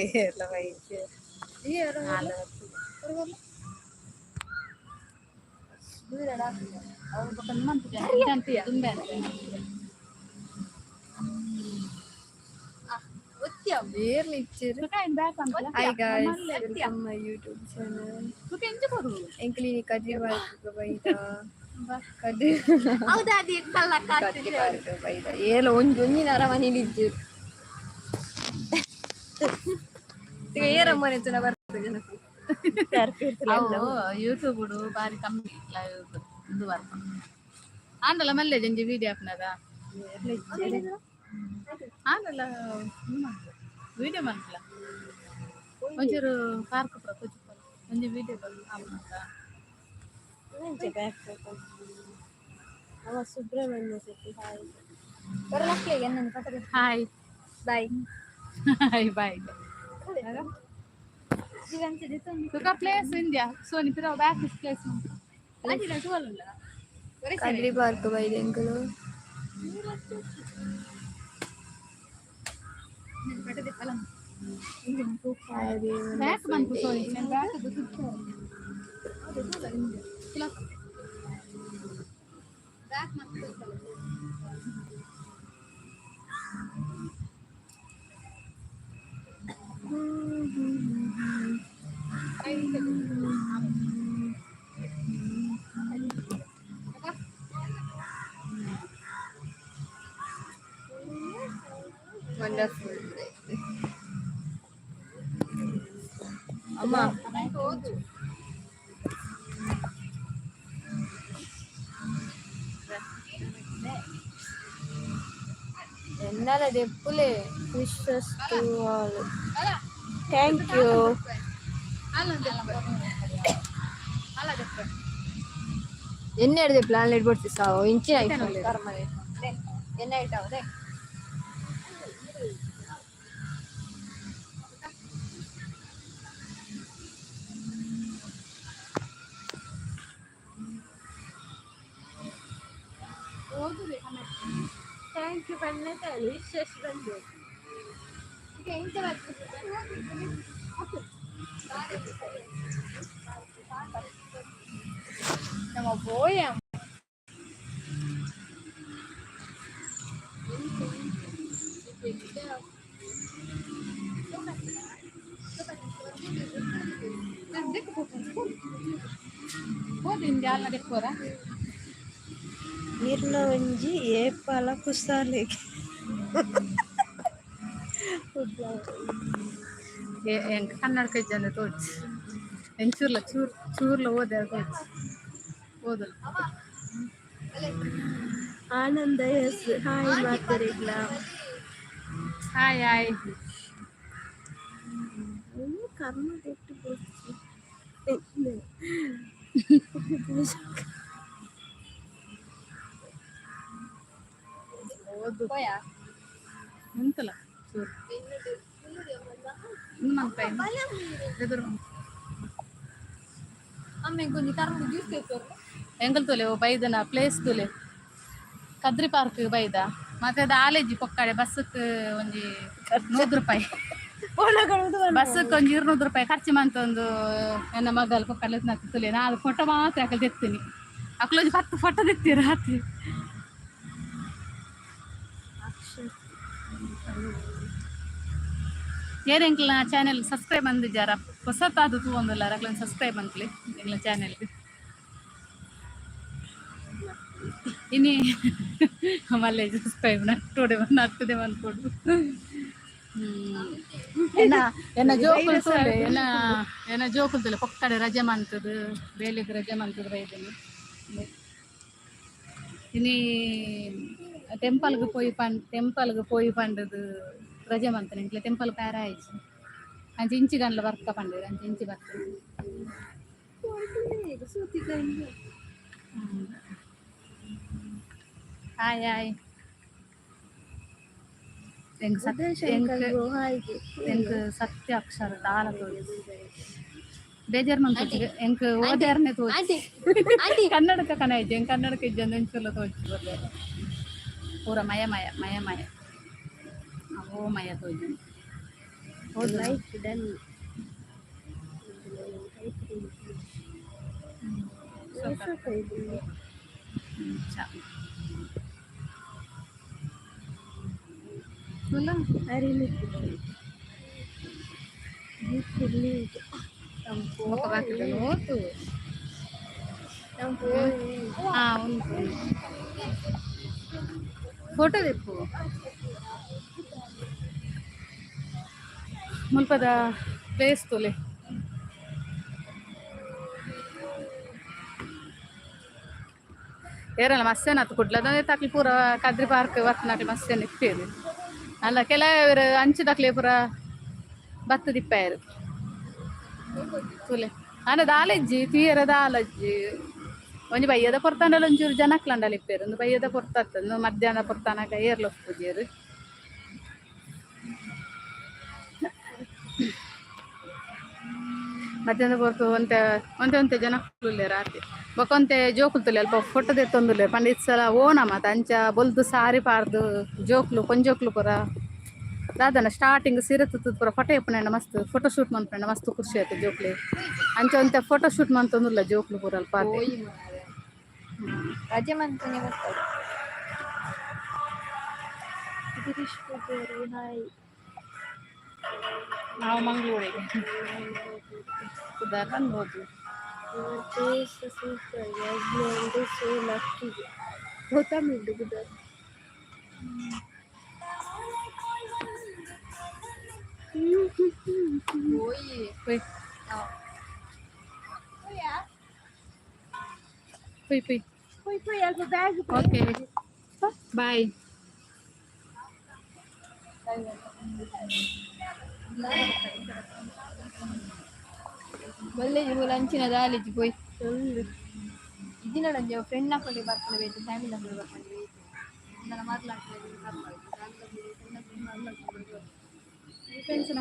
ಏರ್ಲ ಬೈಜ್. ಏರ್ಲ ಇಚ್ಚೆರ್. Hi guys, welcome my YouTube channel. ಎಂಕ್ಲಿನಿ Kadri park ಬೈದ. Kadri Kadri park ಬೈದ. ಏರ್ಲ ಒಂಜಿ ಒಂಜಿ ನರಮನಿಲಿ ಇಜ್ಜೆರ್. ಈಗ ಏರಮ್ಮನೆ ತುನ ಬರ್ಪುಜ ಜನಕ್ಕುಲು. ಅವು ಯೂಟ್ಯೂಬ್ ಬಾರಿ ಕಮ್ಮಿ ಲೈವ್ ಇಂದು ಬರ್ಪುಂಡು. ಆಂಡಲ ಮಲ್ಲೆ ಒಂಜಿ ವಿಡಿಯೋ ಆಪುನಗ. ಏರ್ಲ ಇಜ್ಜೆರ್. ಆಂಡಲ ವಿಡಿಯೋ ಮನ್ಪುಲ. ಒಂಚೂರು ಪಾರ್ಕ್ ಪೂರ ತೋಜಿಪಾಲ. ಒಂಜಿ ವಿಡಿಯೋ ಆಪುನಗ. ಅವ Subrahmanya Shetty, hi. Hi. Bye. Hi, bye. ತುಕ ಪ್ಲೇಸ್ ಇಂದ್ಯಾ ಸೋನಿ ಪಿರ ಬ್ಯಾಕ್ ಪ್ಲೇಸ್. ಕದ್ರಿ ಪಾರ್ಕ್ ಬೈದ ಎಂಕುಲು. ಬ್ಯಾಕ್ ಮನ್ಪು ಸೋನಿ, ಬ್ಯಾಕ್. ಬ್ಯಾಕ್ ಮನ್ಪು. ವಂಡರ್ಫುಲ್. ಅಮ್ಮ. ಎನ್ನಲ ದೆಪ್ಪುಲೆ. Wishes to all. Thank you. ಅಲ್ಲ ದೆಪ್ಪು. ಎಣ್ಣೆ ಹಿಡ್ದೆ ಪ್ಲಾನ್ ಇಡ್ಬಿಡ್ತಿ ಸಾವು ಇಂಚಿನ ಐಫೋನ್ ಎಣ್ಣೆ ಇಟ್ಟಾವದೆ. Thank you ಪಣ್ಣೆ ವಿಶಸ್ ಬಂದು. ಎಂತ? ನಮ್ಮ ಬೋಯ. ಹೋದಿಂದೆ ಅಲ್ಲ ದೆಪ್ಪೋರ. ನೀರ್ನ ಒಂಜಿ ಏಪಲ ಕುಸಾಲೆ. ಎಂಕ್ ಕನ್ನಡಕ ಇಜ್ಜಂದೆ ತೋಚ್ ಎಂಚೂರ್ಲ ಚೂರ್ ಚೂರ್ಲ ಓದೆ ತೋಚ್ ಓದಲ್ಲ. ಆನಂದ ಎಸ್, ಹಾಯ್ ಮಾತರಿಗ್ಲ. Hi hi. ಕರ್ಮ ತೆಟ್ಟು. ಓದು ಎಂತಲ್ಲ ಚೂರು ಇನ್ನು ಮನ್ಪ ಎದುರು. ಅಮ್ಮ, ಕೊಂಚ ಕರ್ಮ ಜ್ಯೂಸ್ ತೆತ್ತೋರು. ಎಂಕಲ್ ತೋಲೆ ಓ ಬೈದನ ಪ್ಲೇಸ್ ತೂಲೆ. ಕದ್ರಿ ಪಾರ್ಕ್ ಬೈದ. ಮತ್ತೆ ಅದು ಆಲೇಜಿ ಪೊಕ್ಕಡೆ ಬಸ್ಸಕ್ ಒಂಜಿ 100 ರೂಪಾಯಿ, ಬಸ್ಸಕ್ಕೆ ಒಂಜಿ 200 ರೂಪಾಯಿ ಖರ್ಚು ಮಂತೊಂದು ಎನ್ನ ಮಗಲ್ ಪೊಕ್ಕಡೆ ತುಲೆ. ನಾನು ಫೋಟೋ ಮಾತ್ರ ಅಕಲ್ ತೆತ್ತೀನಿ. ಅಕ್ಲೊಂಜಿ 10 ಫೋಟೋ ತೆತ್ತೀರ ರಾತ್ರಿ. ಏರ್ ಎಂಕ್ಲ ಚಾನೆಲ್ ಸಬ್ಸ್ಕ್ರೈಬ್ ಅಂದಿಜಾರ, ಹೊಸತಾದ ತೂವೊಂದುಲ್ಲ, ಅಕ್ಲನ್ ಸಬ್ಸ್ಕ್ರೈಬ್ ಅಂತ್ಲಿ ಎಂಕ್ಲ ಚಾನೆಲ್. ಇನಿ ಮಲ್ಲೆ ಸಬ್ಸ್ಕ್ರೈಬ್ ನಟ್ಟೋಡೆ ನಟ್ಟುದೆ ಮನ್ಪೊಡು. ಎನ್ನ ಎನ್ನ ಜೋಕುಲ್ ತೂಲೆ, ಎನ್ನ ಎನ್ನ ಜೋಕುಲ್ ತೂಲೆ. ಪೊಕ್ಕಡೆ ರಜೆ ಮಂತದು, ಬೇಲೆಗ್ ರಜೆ ಮಂತದು ಬೈದಿನಿ. ಇನಿ ಟೆಂಪಲ್ಗ್ ಪೋಯಿ ಪಂಡ್, ಟೆಂಪಲ್ಗ್ ಪೋಯಿ ಪಂಡದು ರಜೆ ಮಂತನೆ. ಎಂಕ್ಲೆ ಟೆಂಪಲ್ ಪ್ಯಾರ ಆಯ್ಚಿ. ಅಂಚ ಇಂಚಿ ಗಂಡ್ಲ ಬರ್ಕ ಪಂಡೆರ್, ಅಂಚ ಇಂಚಿ ಬರ್ಕ. Hi hi. ಎಂಕ್ ಸತ್ಯ ಎಂಕ್ ಹಾಯ್. ಎಂಕ್ ಸತ್ಯ ಅಕ್ಷರ ದಾಲ ತೋಜಿ ಬೇಜಾರ್ ಮನ್ಪುಜಿ. ಎಂಕ್ ಓದೇರ್ನೆ ತೋಜಿ. ಕನ್ನಡಕ ಕನ ಇಜ್ಜಿ. ಎಂಕ್ ಕನ್ನಡಕ ಇಜ್ಜಂದೆ ಒಂಚೂರ್ಲ ತೋಜಿ ಬರ್ಲೆ. ಪೂರ ಮಯ ಮಯ ಮಯ ಮಯ, ಅವೋ ಮಯ ತೋಜಿ. Like done. ನೋತು. ಹಾ, ಉಂಟು. ಫೋಟೋ ದೆಪ್ಪು. ಮುಲ್ಪದ ಪ್ಲೇಸ್ ತೂಲೆ. ಏರಲ್ಲ ಮಸ್ಸೇನತ್ತು ಕುಡ್ಲದ ತಕ್ಲಿ ಪೂರ ಕದ್ರಿ ಪಾರ್ಕ್ ಬತ್ತನಕ್ಲಿ ಮಸ್ಸೇನ ಇಪ್ಪೇರು ಅಲ್ಲ. ಕೆಲವರು ಅಂಚುದಕ್ಲೆ ಪೂರ ಬತ್ತು ದಿಪ್ಪಾಯರು. ತೂಲೆ, ಆನ ದಾಲೆಜ್ಜಿ ತೀರ ದಾಲಜ್ಜಿ. ಒಂಜಿ ಬಯ್ಯದ ಪೊರ್ತಾಂಡಲ ಒಂಚೂರು ಜನಕ್ಲಂಡಲ ಇಪ್ಪೇರು. ಒಂದು ಬಯ್ಯದ ಪೊರ್ತತ್ತಂದು ಮಧ್ಯಾಹ್ನ ಪೊರ್ತಾನಗ ಏರ್ಲ ಒಪ್ಪುಜೇರು. ಮಧ್ಯಾಹ್ನ ಪೊರ್ತು ಒಂತೆ ಒಂತೆ ಒಂತೆ ಜನಕ್ಕುಲ್ಲೇರು ಆತೆ. ಬೊಕ ಒಂತೆ ಜೋಕುಲು ತುಲೆ, ಅಲ್ಪ ಫೋಟೋ ದೆತ್ತೊಂದುಲ್ಲೇರು. ಪಂಡ ಇತ್ಸಲ ಓಣ ಮಾತ ಅಂಚ ಬೊಲ್ದು ಸಾರಿ ಪಾರ್ದು ಜೋಕ್ಲು ಪೊಂಜೋಕ್ಲು ಪೂರ ದಾದನ ಸ್ಟಾರ್ಟಿಂಗ್ ಸೀರೆ ತುತ್ತುದು ಪೂರ ಫೋಟೋ ಎಪ್ಪುನ ಮಸ್ತ್ ಫೋಟೋ ಶೂಟ್ ಮನ್ಪುನ ಮಸ್ತ್ ಖುಷಿ ಆಯ್ತು ಜೋಕ್ಲೆ. ಅಂಚ ಒಂತೆ ಫೋಟೋ ಶೂಟ್ ಮಂತೊಂದುಲ್ಲ ಜೋಕ್ಲು ಪೂರ ಅಲ್ಪ ಆತೆ. ಪೋಯಿ ಮಾರ್ರೆ. ರಜೆ ಮಂತನೆ ಬರ್ತದೆ. ಗಿರೀಶ್ ಪೂಜಾರಿ, ಹಾಯ್. ನಾವು ಮಂಗಳೂರಿಗೆ Sudhar ಬಂದ್ಬೋದು. Taste super and so lucky. ಗೊತ್ತಾ ಗುದರ್. ಪೋಯಿ. ಪೊಯ್ ಪೊಯ್ ಪೊಯ್. ಪೊಯ್ ಪೊಯ್, ಅಲ್ಪ ಬ್ಯಾಗ್. Okay, boy. ಬಲ್ಲೆ ಲಂಚಿನ ದಾಲಿಜಿ ಪೋಯ್. ಇದಿನ ಒಂಜಿ ಫ್ರೆಂಡ್ ನಕುಲು ಬರ್ಪುನ ಬೇತೆ, ಫ್ಯಾಮಿಲಿ ನಕುಲು ಬರ್ಪುನ ಬೇತೆ. ನನ್ನ ಮರ್ಲಾಗ್ತದೆ. ಫ್ರೆಂಡ್ಸ್.